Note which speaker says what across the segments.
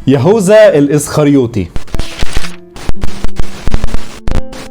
Speaker 1: يهوذا الإسخريوطي.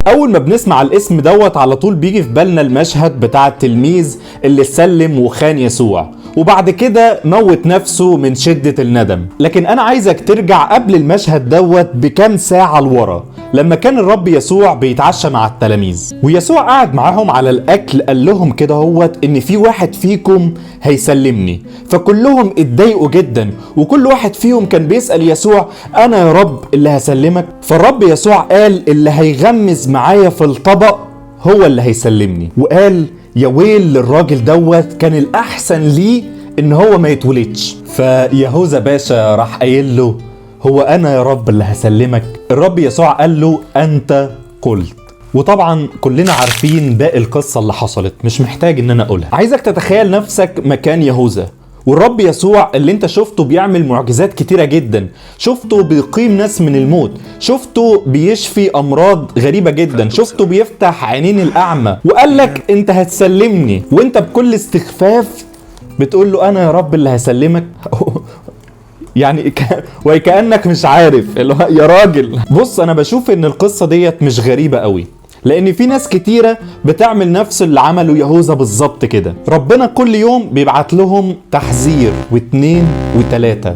Speaker 1: اول ما بنسمع الاسم دوت على طول بيجي في بالنا المشهد بتاع التلميذ اللي سلم وخان يسوع وبعد كده موت نفسه من شدة الندم. لكن انا عايزك ترجع قبل المشهد دوت بكام ساعة لورا، لما كان الرب يسوع بيتعشى مع التلاميذ ويسوع قعد معاهم على الاكل، قال لهم كده هوت ان في واحد فيكم هيسلمني. فكلهم اتضايقوا جدا وكل واحد فيهم كان بيسأل يسوع انا يا رب اللي هسلمك؟ فالرب يسوع قال اللي هيغمز معايا في الطبق هو اللي هيسلمني. وقال يا ويل للراجل دوت، كان الأحسن ليه إن هو ما يتولدش. فيهوذا باشا راح قايل له هو أنا يا رب اللي هسلمك؟ الرب يسوع قال له أنت قلت. وطبعا كلنا عارفين باقي القصة اللي حصلت، مش محتاج إن أنا أقولها. عايزك تتخيل نفسك مكان يهوذا والرب يسوع اللي انت شفته بيعمل معجزات كتيرة جدا، شفته بيقيم ناس من الموت، شفته بيشفي امراض غريبة جدا، شفته بيفتح عينين الاعمى، وقال لك انت هتسلمني، وانت بكل استخفاف بتقول له انا يا رب اللي هسلمك. يعني وكأنك مش عارف اللي هو يا راجل. بص، انا بشوف ان القصة ديت مش غريبة قوي، لان في ناس كتيرة بتعمل نفس اللي عمله يهوذا بالظبط كده. ربنا كل يوم بيبعت لهم تحذير واتنين وتلاتة،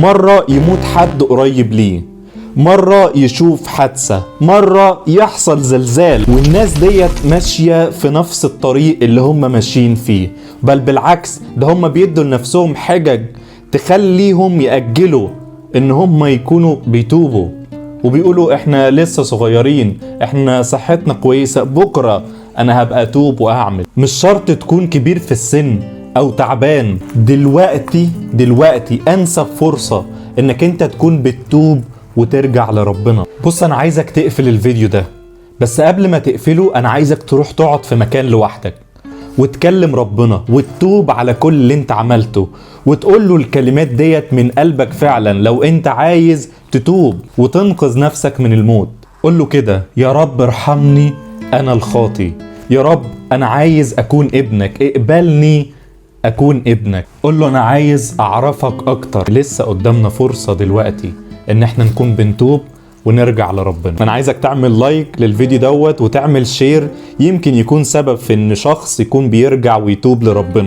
Speaker 1: مرة يموت حد قريب ليه، مرة يشوف حادثة، مرة يحصل زلزال، والناس ديت ماشية في نفس الطريق اللي هم ماشيين فيه، بل بالعكس ده هم بيدوا لنفسهم حجج تخليهم يأجلوا ان هم يكونوا بيتوبوا، وبيقولوا احنا لسه صغيرين، احنا صحتنا كويسة، بكرة انا هبقى اتوب واعمل. مش شرط تكون كبير في السن او تعبان، دلوقتي انسب فرصة انك انت تكون بتتوب وترجع لربنا. بص، انا عايزك تقفل الفيديو ده، بس قبل ما تقفله انا عايزك تروح تقعد في مكان لوحدك وتكلم ربنا وتتوب على كل اللي انت عملته، وتقول له الكلمات ديت من قلبك فعلا لو انت عايز تتوب وتنقذ نفسك من الموت. قول له كده يا رب ارحمني انا الخاطي، يا رب انا عايز اكون ابنك، اقبلني اكون ابنك. قول له انا عايز اعرفك اكتر. لسه قدامنا فرصة دلوقتي ان احنا نكون بنتوب ونرجع لربنا. انا عايزك تعمل like للفيديو دوت وتعمل share، يمكن يكون سبب في ان شخص يكون بيرجع ويتوب لربنا.